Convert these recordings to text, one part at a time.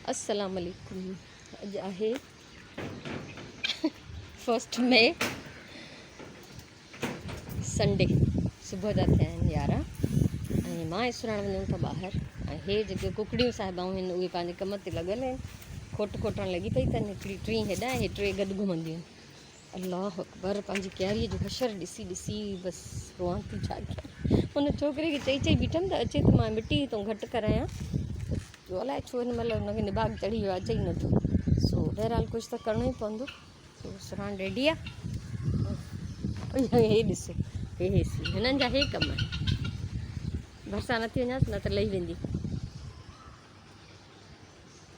السلام عليڪم اڄ آهي فرسٽ مئي سنڊي صبح جا ٿيا آهن 11 ۽ مان ۽ سراڻ وڃون ٿا ٻاهر ۽ هي جيڪي ڪڪڙيون صاحبائون آهن اهي پنهنجي ڪم تي لڳل آهن کوٽ کوٽڻ لڳي پئي اٿن هڪڙي ٽين هيڏانهن هي ٽي گڏ گهمنديون آهن الله اڪبر پنهنجي ڪياريء جو حشر ڏسي ڏسي بس روئان ٿي ڇا ڪيان ان ڇوڪري کي چئي چئي بيٺم ته اچي ته مان مٽي هتون گهٽ ڪرايان جو الائي ڇو هن مهل هن کي نڀاڳ چڙهي ويو اچي ئي نٿو سو بهرحال ڪجهه ته ڪرڻو ئي پوندو سو سرهاڻ ريڊي آ هي ڏسو هي هي سي هنن جا هي ڪم آهن ڀرسان نٿي وڃانس نه ته لهي ويندي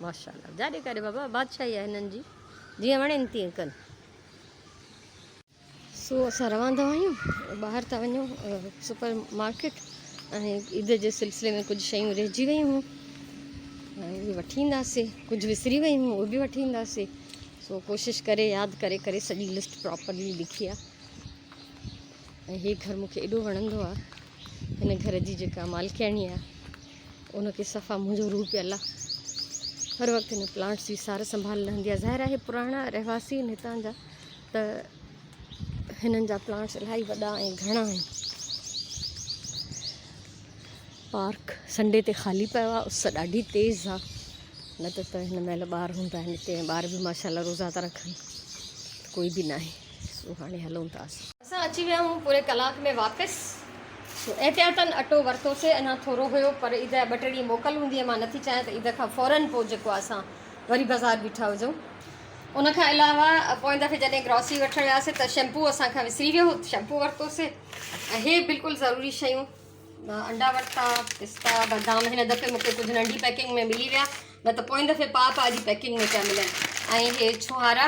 ماشاءالله جاڏي ڪاڏي بابا بادشاهي آهي هنن جي جيئن وڻين تيئن ڪن. سو اسان روانا آهيون ٻاهر ٿا وڃون سپر مارڪيٽ ۽ عيد جي سلسلي ۾ ڪجهه شيون رهجي ويون هيون ۽ اهي وٺي اينداسي ڪجهه وسري ويون هيون اهي به وٺي اينداسي سو ڪوشش ڪري ياد ڪري ڪري سڄي لسٽ پراپرلي لکي آهي ۽ هي گهر مونکي ايڏو وڻندو آهي هن گهر جي جيڪا مالڪياڻي آهي ان کي صفا منهنجو روح پيل آ. هر وقت هن پلانٽس جي سار سنڀال لهندي آ. ظاهر آهي پراڻا رهواسي آهن هتان جا ته هنن جا پلانٽس الاهي وڏا ۽ گهڻا آهن. پارڪ سنڊي تي خالي پيو آ اس ڏاڍي تيز آ نه ته ته هن مهل ٻار هوندا آهن هتي ۽ ٻار به ماشاءالله روزا ٿا رکن ڪوئي به ناهي سو هاڻي هلون ٿا اسان. اسان اچي ويا آهيون پوري ڪلاڪ ۾ واپس. سو احتياطن اٽو ورتوسي اڃا ٿورو هيو پر عيد جا ٻه ٽي ڏينهن موڪل هوندي ۽ مان نٿي چاهيان ته عيد کان فورن پوء جيڪو آهي اسان وري بازار بيٺا هجون. ان کان علاوه پوئين دفعي جڏهن گراسري وٺڻ وياسي ته شيمپو اسان کان وسري ويو هو ته شيمپو ورتوسي ۽ هي بلڪل ضروري شيون انڊا ورتا، پستا، بادام هن دفعي مون کي ڪجهه ننڍي پيڪنگ ۾ ملي ويا نه ته پوئين دفعي پاء پاء جي پيڪنگ ۾ پيا ملن ۽ هي ڇهارا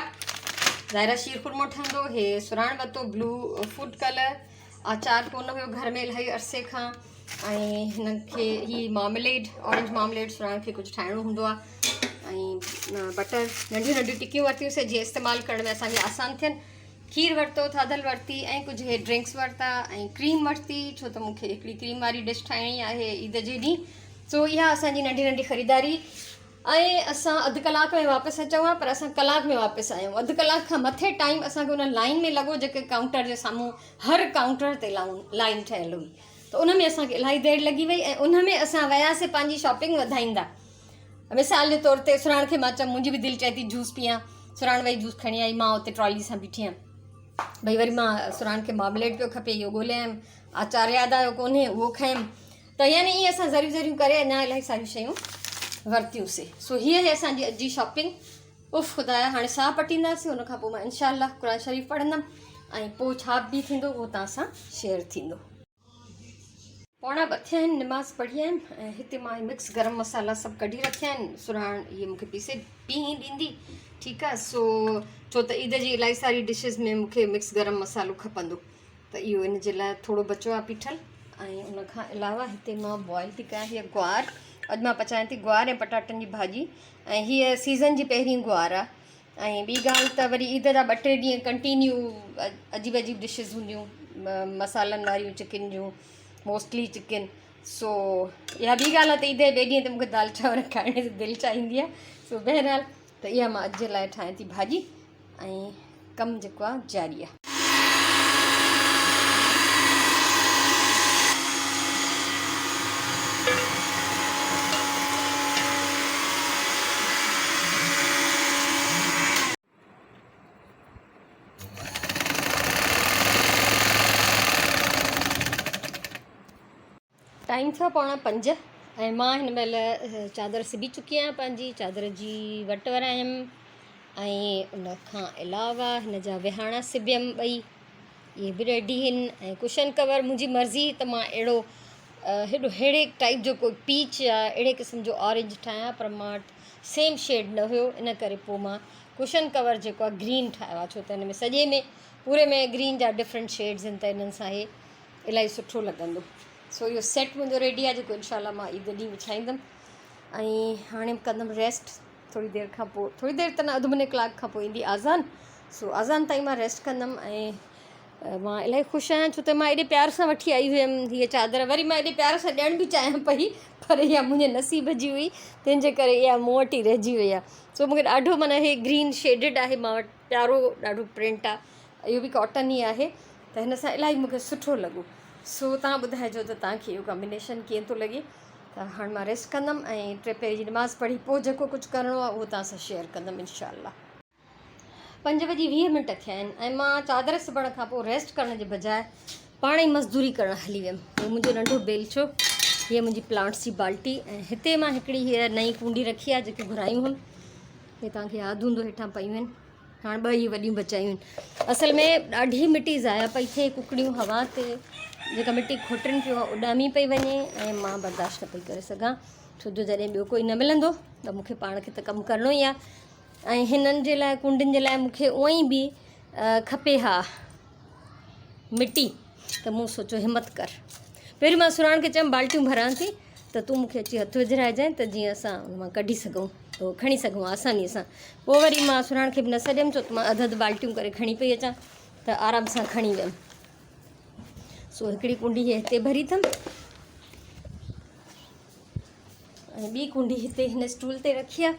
ظاهر شير خورمو ٺهندو هي سراڻ ورتو بلو فوڊ ڪلر آچار ڪونه هيو گهر ۾ الاهي عرصي کان ۽ هن کي هي مارمليڊ اورنج مارمليڊ سراڻ کي ڪجهه ٺاهڻو هوندو آهي ۽ بٽر ننڍيون ننڍيون ٽڪيون ورتيون سي جيئن استعمال ڪرڻ ۾ اسانکي آسان ٿين کير ورتو، ٿاڌل ورتي ۽ ڪجهه هي ڊرنڪس ورتا ۽ ڪريم ورتي ڇو ته مون کي هڪڙي ڪريم واري ڊش ٺاهڻي آهي عيد جي ڏينهن سو اها اسان جي ننڍي ننڍي خريداري ۽ اسان اڌ ڪلاڪ ۾ واپس اچون ها پر اسان ڪلاڪ ۾ واپس آيا آهيون اڌ ڪلاڪ کان مٿي ٽائيم اسان کي ان لائين ۾ لڳو جيڪي ڪائونٽر جي سامهون هر ڪائونٽر تي لائين ٺهيل هئي ته ان ۾ اسان کي الاهي دير لڳي وئي ۽ ان ۾ اسان وياسي پنهنجي شاپنگ وڌائيندا مثال جي طور تي سراڻ کي مان چيم منهنجي به دل چئي ٿي جوس پيان سراڻ وئي جوس کڻي آئي مان اتي ٽرالي سان بيٺي آهيان ڀئي وري مان سراڻ کي مارمليڊ پيو کپي اهو ڳولي آيم آچار ياد آيو ڪونهي اهو کيم ته يعني ائين اسان ذريون ذريون ڪري اڃا الاهي ساريون شيون ورتيون سي سو هيء هي اسان جي اڄ جي شاپنگ اف خدايا هاڻي ساهه پٽينداسين ان کان پوء مان انشاء الله قرآن شريف پڙهندم ۽ پوء ڇا به ٿيندو اهو توهان سان شيئر ٿيندو. پوڻا ٻه ٿيا آهن نماز پڙهي آيم ۽ هتي مان مڪس گرم مصالحا سڀ ڪڍي رکيا آهن سرهاڻ اهي مونکي پيسي پيهي ڏيندي ٺيڪ آهي سو ڇو ته عيد جي الاهي ساري ڊشز ۾ مونکي مڪس گرم مصالحو کپندو ته اهو ان جي لاء ٿورو بچو آهي پيٺل ۽ ان کان علاوه هتي مان بوائل ٿي ڪيان هيء گوار اڄ مان پچايان ٿي گوار ۽ پٽاٽن جي ڀاڄي ۽ هيء سيزن جي پهرين گوار آهي ۽ ٻي ڳالهه ته وري عيد جا ٻه ٽي ڏينهن ڪنٽينيو عجيب عجيب ڊشز هونديون مصالحن واريون چڪن جون موسٽلي چڪن سو اها ٻي ڳالهه آهي ته عيد جي ٻئي ڏينهن تي مونکي دال چانور کائڻ جي دل چاهيندي آهي سو بهرحال ته اها مان اڄ جي لاء ٺاهيان ٿي ڀاڄي ۽ ڪم جيڪو آهي جاري آهي. ٽائيم ٿيو پوڻا پنج ۽ مان هن مهل چادر سبي چڪي آهيان پنهنجي چادر جي وٽ ورايم ۽ ان کان علاوه هن جا وهاڻا سبيم ٻئي اهي به ريڊي آهن ۽ ڪشن ڪور منهنجي مرضي ته مان اهڙو هيڏو ههڙي ٽائيپ جو ڪوئي پيچ يا اهڙي قسم جو اورينج ٺاهيان پر مان وٽ سيم شيڊ نه هيو ان ڪري پوء مان ڪشن ڪور جيڪو آهي گرين ٺاهيو آهي ڇو ته هن ۾ سڄي ۾ پوري ۾ گرين جا ڊفرنٽ شيڊز آهن ته انهن سان هي الاهي سٺو لڳندو سو اهو سيٽ منهنجو ريڊي آهي جيڪو انشاء الله مان عيد ڏينهن وڇائيندم ۽ هاڻي ڪندم ريسٽ ٿوري دير کان پوء ٿوري دير ته نه اڌ مني ڪلاڪ کان پوء ايندي آذان سو آذان تائين مان ريسٽ ڪندم ۽ مان الاهي خوش آهيان ڇو ته مان ايڏي پيار سان وٺي آئي هيم هيء چادر وري مان ايڏي پيار سان ڏيڻ به چاهيان پئي پر اها منهنجي نصيب جي هئي تنهن جي ڪري اها مون وٽ ئي رهجي وئي آهي سو مونکي ڏاڍو معنيٰ هي گرين شيڊڊ آهي مان وٽ پيارو ڏاڍو پرنٽ آهي اهو به ڪاٽن ئي آهي ته هن سان الاهي مونکي سٺو لڳو سو تان ٻڌائجو ته تان کي اهو ڪمبينيشن ڪيئن ٿو لڳي ته هاڻ مان ريسٽ ڪندم ۽ ٽي پهري جي نماز پڙهي پوء جيڪو ڪجهه ڪرڻو آهي اهو تان سان شيئر ڪندم انشاء الله. پنج وڄي 20 منٽ ٿيا آهن ۽ مان چادر سبڻ کان پوء ريسٽ ڪرڻ جي بجاء پاڻ ئي مزدوري ڪرڻ هلي ويم. هو منهنجو ننڍو بيلچو، هيء منهنجي پلانٽس جي بالٽي ۽ هتي مان هڪڙي هيء نئين ڪونڊي رکي آهي جيڪي گهرايون هئم. هي توهان کي ياد هوندو هيٺان پيون آهن. هاڻ ٻه ئي وڏيون بچايون آهن. اصل ۾ ڏاڍي مٽي ضايع پئي ٿئي، ڪڪڙيون هوا تي جيڪا مٽي کوٽن پيون اها اڏامي پئي وڃي ۽ مان برداشت نه پئي ڪري سگهان ڇو جو جڏهن ٻيو ڪوئي نه ملندو ته مون کي پاڻ کي ته ڪم ڪرڻو ئي آهي. ۽ هنن جي لاء ڪونڊين جي لاء مون کي اونئن ئي به کپي ها مٽي ته مون سوچيو همت ڪر پهريون مان سراڻ کي چيم بالٽيون ڀران ٿي ته تون مون کي اچي هٿ وجهرائجانء ته جيئن اسان ان مان ڪڍي سگهون اهو کڻي سگهون آساني سان پوء وري مان سراڻ کي به نه سڏيم ڇو ته مان اڌ اڌ بالٽيون ڪري کڻي پئي اچان ته آرام سان کڻي ويم سو هڪڙي ڪونڊي هي هتي ڀري اٿم ۽ ٻي ڪونڊي هتي هن اسٽول تي رکي آهي.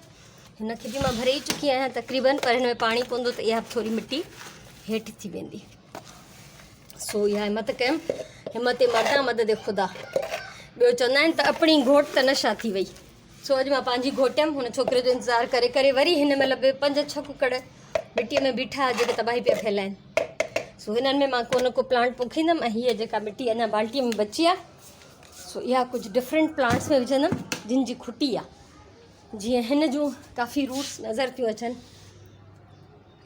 هن کي به مان ڀري ئي چڪي آهيان تقريبن پر هن ۾ پاڻي پوندو ته اها به ٿوري مٽي هيٺ ٿي ويندي. سو اها همت ڪيم، همت مردان مدد خدا. ٻيو چوندا آهن ته اپڻي گهوٽ ته نشا ٿي وئي. سو اڄ مان پنهنجي گهوٽيم، هن ڇوڪري جو انتظار ڪري ڪري وري هن مهل به پنج ڇهه ڪڪڙ مٽيء ۾ بيٺا جيڪي تباهي پيا ڦهلائن. سو هنن ۾ مان ڪو نه ڪو پلانٽ پوکيندم ۽ هيء جيڪا مٽي اڃا بالٽيء ۾ بچي آهي سو اها ڪجهه ڊفرنٽ پلانٽس ۾ وجهندم جن جي کٽي آ جيئن هن جون ڪافي روٽس نظر ٿيون اچن.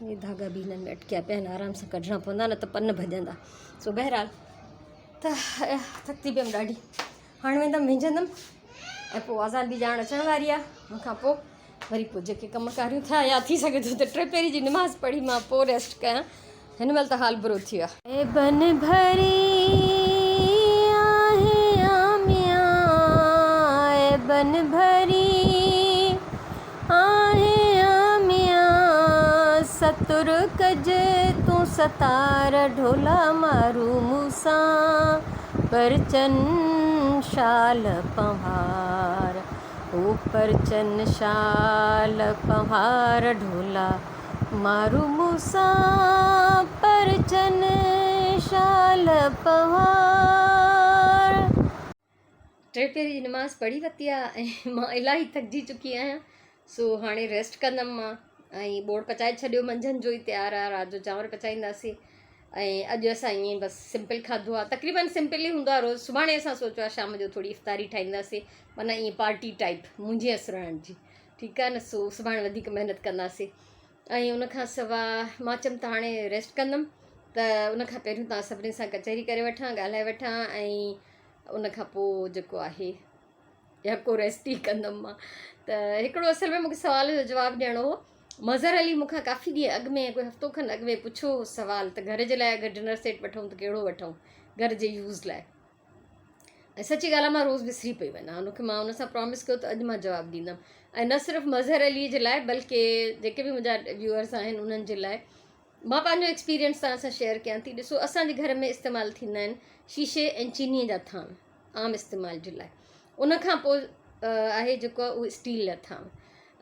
هي ڌاڳا به هنن ۾ اٽڪيا پيا آهن آرام سان ڪڍڻا پوندا نه ته پن ڀڄندا. سو بهرحال ته ٿڪتي پيم ڏاڍي. هاڻ ويندم وهنجندم ۽ پوء آزان به ڄاڻ اچڻ واري آ ان کان پوء وري پوء جيڪي ڪم ڪاريون ٿيا يا ٿي سگهي ٿو ته ٽي پهري جي نماز پڙهي مان پوء ريسٽ ڪيان. هن مهل ته حال برو ٿي ويو آهي. عيبن ڀري آهي آميان عيبن ڀري آهي آميان ستر ڪج تون ستار ڍولا مارو مون سان پرچن شال پنهوار او پرچن شال پنهوار ڍولا مارو مون سان پرچن شال پنهوار. ٽي پهري جي نماز پڙهي ورتي آ ۽ مان الاهي ٿڪجي چڪي آهيان سو هاڻي ريسٽ ڪندم مان ۽ ٻوڙ پچائي ڇڏيو منجهند جو ئي تيار آ رات جو چانور پچائينداسين ۽ اڄ اسان ائين بس سمپل کاڌو آ تقريبن سمپل ئي هوندو آ روز سڀاڻي اسان سوچيو آ شام جو ٿوري افطاري ٺاهينداسين معنيٰ ائين پارٽي ٽائپ منهنجي ۽ سرهاڻ جي ٺيڪ آ نه سو سڀاڻي وڌيڪ محنت ڪنداسين ۽ ان کان سوا مان چيم ته هاڻي ريسٽ ڪندم ته ان کان پهريون توهان سڀني سان ڪچهري ڪري وٺان ڳالهائي وٺان ۽ ان کان پوء جيڪو آهي يا ڪو ريسٽ ئي ڪندم مان ته هڪڙو اصل ۾ مونکي سوال جو جواب ڏيڻو هو مظهر علي مون کان ڪافي ڏينهن اڳ ۾ ڪوئي هفتو کن اڳ ۾ پڇيو هو سوال ته گهر جي لاء اگر ڊنر سيٽ وٺون ته ڪهڙو وٺون گهر جي يوز لاء ۽ سچي ڳالهه آهي مان روز وسري پئي وڃان ان کي مان ان سان پرامس ڪيو ته اڄ مان جواب ڏيندم ۽ نه صرف مظهر علي جي لاء بلڪه جيڪي به منهنجا ويوئرس آهن انهن جي لاء مان پنهنجو ايڪسپيرينس توهان سان شيئر ڪيان ٿي ڏسو اسان جي گهر ۾ استعمال ٿيندا آهن شيشي ۽ چيني جا ٿانو عام استعمال جي لاء ان کان پوء آهي جيڪو اهو اسٽيل جا ٿانو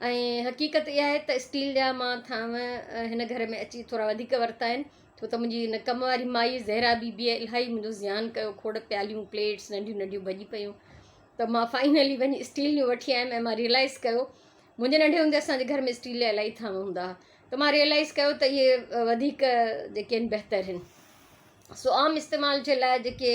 ۽ حقيقت اها آهي ته اسٽيل جا مان ٿانو هن گهر ۾ اچي ٿورا وڌيڪ ورتا آهن ڇو ته منهنجي هن ڪم واري مائي زهرا بيبيء الاهي منهنجو زيان ڪيو، کوڙ پياليون، پليٽس ننڍيون ننڍيون ڀڄي پيون ته مان فائنلي وڃي اسٽيل جون وٺي آيم ۽ مان ريئلائز ڪيو منهنجي ننڍي هوندي اسان جي گهر ۾ اسٽيل جا الاهي ٿانو هوندا هئا ته مان ريئلائز ڪيو ته اهي وڌيڪ جيڪي آهن بهتر آهن سو عام استعمال جي لاء جيڪي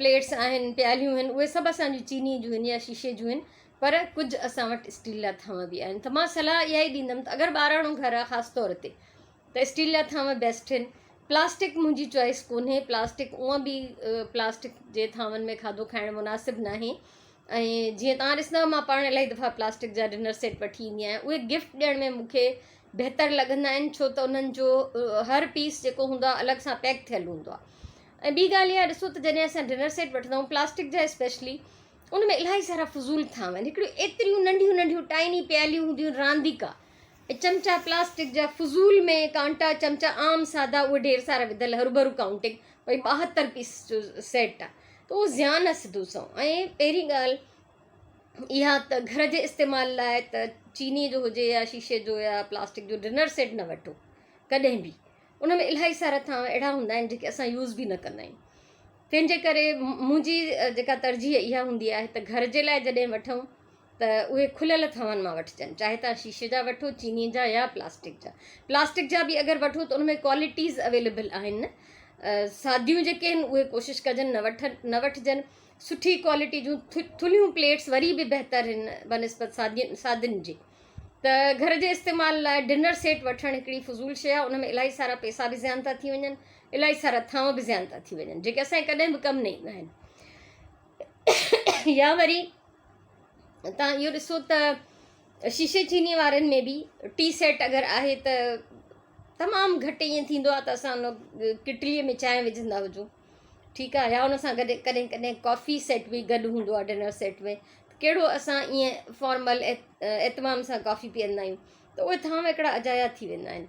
پليٽس آهن پياليون آهن اهي سڀ اسان جون چيني جون آهن يا شيشي جون آهن پر ڪجهه اسان وٽ اسٽيل جا ٿانو به آهن ته مان صلاح اها ئي ڏيندم ته اگر ٻاراڻو گهر آهي خاص طور تي ته اسٽيل جا ٿانو بيسٽ آهن. پلاسٽڪ منهنجي چوائس ڪونهي. پلاسٽڪ هونء به پلاسٽڪ جي ٿانون ۾ کاڌو کائڻ مناسب ناهي ۽ جيئن توهان ڏسندا مان پاڻ الاهي دفعا پلاسٽڪ جا ڊنر سيٽ وٺي ايندي آهيان اهي گفٽ ڏيڻ ۾ مون کي بهتر لڳندا آهن ڇو ته انهن جو هر پيس جيڪو هوندو آهي الڳ سان پيڪ ٿيل هوندو آهي ۽ ٻي ڳالهه اها ڏسو ته جڏهن اسان ڊنر سيٽ وٺندا آهيون پلاسٽڪ جا اسپيشلي ان ۾ الاهي سارا فضول ٿانو آهن هڪڙيون ايتريون ننڍيون ننڍيون ٽائني پياليون هونديون رانديڪا. ۽ چمچا پلاسٽڪ جا فضول ۾ ڪانٽا چمچا عام سادا اهي ڍير سارا وڌل هروڀرو ڪائونٽنگ ڀئي 72 پيس جو سيٽ آ ته اهو زيان آ سڌو سنئون ۽ پهرين ڳالهه اها ته گهر جي استعمال لاء ته چيني جو هجي يا شيشي جو يا پلاسٽڪ جو ڊنر سيٽ نه وٺو ڪڏهن به ان ۾ الاهي سارا ٿانو اهڙا هوندا آهن جيڪي اسان يوز به نه ڪندا آهيون تنهن جي ڪري منهنجي جيڪا ترجيح اها هوندي آهي ته گهر جي لاء جڏهن وٺون ته اهي کليل ٿانون مان وٺجن چاهي تان شيشي جا وٺو چيني جا يا پلاسٽڪ جا پلاسٽڪ جا به اگر وٺو ته ان ۾ ڪوالٽيز اويليبل آهن ساديون جيڪي آهن اهي ڪوشش ڪجن نه وٺن نه وٺجن سٺي ڪوالٽي جون ٿلهيون پليٽس وري به بهتر آهن بنسبت سادين سادن جي ته گهر جي استعمال لاء ڊنر سيٽ وٺڻ هڪڙي فضول شيء آهي ان ۾ الاهي سارا پئسا به زيان ٿا ٿي وڃن الاهي سارا ٿانو به زيان ٿا ٿي وڃن جيڪي اسان کي ڪڏهن به ڪم نه ايندا آهن يا وري تان اهو ڏسو ته شيشي چيني وارن ۾ به ٽي سيٽ اگر آهي ته تمام گهٽ ائين ٿيندو آهي ته اسان ان ڪٽليء ۾ چانهه وجهندا هجون ٺيڪ آهي يا ان سان گڏ ڪڏهن ڪڏهن ڪافي سيٽ به گڏ هوندو آهي ڊنر سيٽ ۾ ڪهڙو اسان ائين فارمل اهتمام سان ڪافي پيئندا آهيون ته اهي ٿانو هڪڙا اجايا ٿي ويندا آهن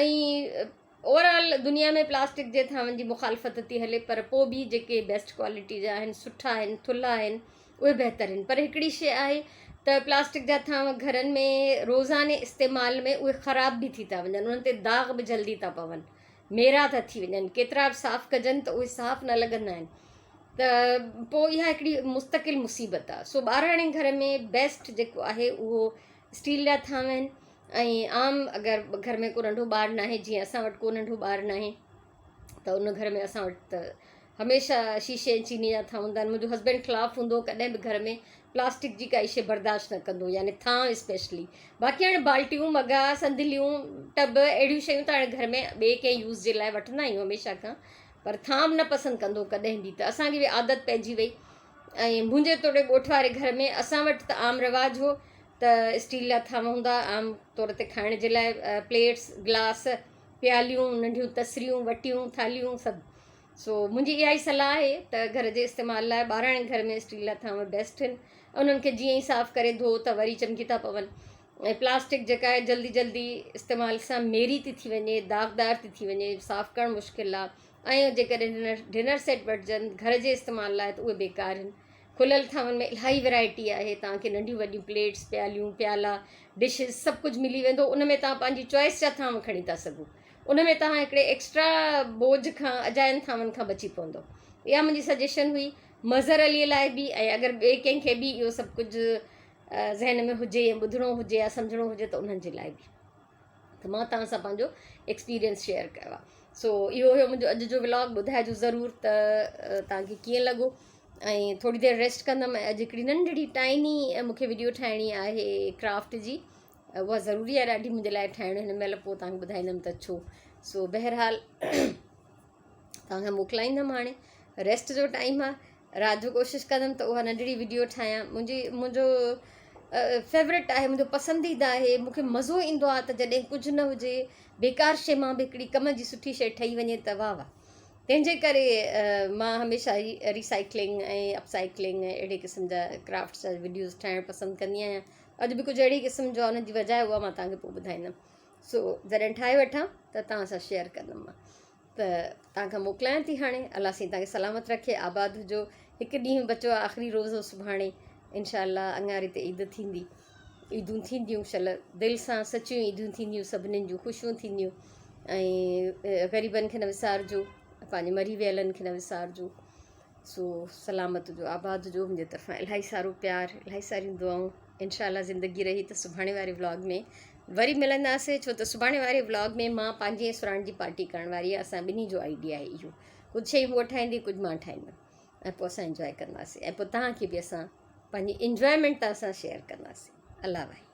۽ اوور آل دنيا ۾ پلاسٽڪ جي ٿانون جي مخالفت ٿي هلي پر پوء به جيڪي بيسٽ ڪوالٽي جا آهن سٺا آهن ٿلها آهن اهي بهتر آهن پر هڪڙي شيء آهي ته پلاسٽڪ جا ٿانو گهرن ۾ روزاني استعمال ۾ اهي خراب به ٿي ٿا وڃن انهن تي داغ به جلدي ٿا پون ميرا ٿا ٿي وڃن ڪيترا به صاف ڪجن ته اهي صاف نه لڳندا آهن ته پوء اها هڪڙي مستقل مصيبت آهي سو ٻاراڻي گهر ۾ بيسٽ جيڪو آهي اهو اسٽيل جا ٿانو آهن ۽ عام اگر گهر ۾ ڪو ننڍو ٻار ناهي جيئن اسان وٽ ڪو ننڍو ٻار ناهي ته ان گهر ۾ اسان وٽ ته هميشه شيشي ۽ چيني جا ٿانء هوندا آهن. منهنجو هسبينڊ خلاف هوندو هو ڪڏهن به گهر ۾ پلاسٽڪ جي ڪائي شيء برداشت نه ڪندو هو يعني ٿانء اسپيشلي. باقي هاڻي بالٽيون، مگا، صندليون، ٽب اهڙيون شيون ته هاڻي گهر ۾ ٻئي ڪنهن يوز جي لاء وٺندا آهيون هميشه کان پر ٿانء به نه پسند ڪندو هو ڪڏهن به ته اسان کي به عادت پئجي وئي ۽ منهنجي توڙي ڳوٺ واري گهر ۾ اسان وٽ ته عام رواج هو ته اسٽيل جا ٿانو هوندا عام طور تي کائڻ جي لاء پليٽس، گلاس، پياليون، ننڍيون تسريون، وٽيون، ٿالهيون سڀ. سو منهنجي اها ئي صلاح آهي ته گهر جي استعمال لاء ٻاراڻي گهر ۾ اسٽيل جا ٿانو بيسٽ آهن انهن کي جيئن ئي صاف ڪري ڌو ته وري چمڪي ٿا پون ۽ پلاسٽڪ جيڪا آهي جلدي جلدي استعمال سان ميري ٿي ٿي وڃي داغدار ٿي ٿي وڃي صاف ڪرڻ مشڪل آهي ۽ جيڪڏهن ڊنر سيٽ وٺجن گهر جي استعمال لاء ته اهي بيڪار آهن کليل ٿانون ۾ الاهي ورائٽي آهي توهان کي ننڍيون وڏيون پليٽس پياليون پيالا ڊشز سڀ ڪجهه ملي ويندو ان ۾ توهان پنهنجي چوائس جا ٿانو کڻي ٿا سگهو ان ۾ توهان هڪڙي ايڪسٽرا بوجھ کان اجاين ٿانون کان بچي پوندو. اها منهنجي سجيشن هئي مظهر علي لاء به ۽ اگر ٻئي ڪنهن کي به اهو سڀ ڪجهه ذهن ۾ هجي يا ٻڌڻو هجي يا سمجهڻو هجي ته انهن جي لاء به ته مان توهان سان پنهنجو ايڪسپيرينس شيئر ڪيو آهي. سو اهو هيو منهنجو اڄ جو ولاگ ٻڌائجو ضرور ته توهان کي ڪيئن لڳو ۽ ٿوري دير ريسٽ ڪندم ۽ اڄ هڪڙي ننڍڙي ٽائني مون کي وڊيو ٺاهڻي آهي ڪرافٽ جي اها ضروري آهي ڏاڍي منهنجي لاء ٺاهڻ هن مهل پوء توهان کي ٻڌائيندم ته ڇو سو بهرحال توهان کان موڪلائيندم هاڻي ريسٽ جو ٽائيم آهي رات جو ڪوشش ڪندم ته اها ننڍڙي وڊيو ٺاهيان منهنجي منهنجو فيورٽ آهي منهنجو پسنديده آهي مونکي مزو ايندو آهي ته جڏهن ڪجهه نه هجي بيڪار شي مان به هڪڙي ڪم جي سٺي شي ٺهي وڃي ته واهه واهه تنهن جي ڪري مان هميشه ئي ريسائيڪلنگ ۽ اپ سائيڪلنگ ۽ اهڙي قسم جا ڪرافٽس جا وڊيوز ٺاهڻ پسند ڪندي آهيان اڄ به ڪجهه اهڙي قسم جو آهي ان جي وجهه آهي اها مان توهان کي پوء ٻڌائيندم سو جڏهن ٺاهي وٺان ته توهان سان شيئر ڪندم مان ته توهان کان موڪلايان ٿي هاڻي الله سائين توهان کي سلامت رکي آباد هجو هڪ ڏينهن بچو آهي آخري روزو سڀاڻي انشاء الله اڱاري تي عيد ٿيندي عيدون ٿينديون شل دل سان سچيون عيدون ٿينديون سڀنين جون خوشيون ٿينديون ۽ غريبن کي نه وسارجو پنهنجي مري ويلن کي نه وسارجو سو سلامت هجو آباد هجو منهنجي طرفان الاهي سارو پيار الاهي ساريون دعائون انشاء الله زندگي رهي ته سڀاڻي واري ولاگ ۾ وري ملنداسي ڇو ته سڀاڻي واري ولاگ ۾ مان پنهنجي سراڻ جي پارٽي ڪرڻ واري آهيان اسان ٻنهي جو آئيڊيا آهي اهو ڪجهه شيون هوء ٺاهيندي ڪجهه مان ٺاهيندم ۽ پوء اسان انجواء ڪنداسي ۽ پوء توهان کي به اسان پنهنجي انجوائمينٽ توهان سان شيئر ڪنداسي الله واهي.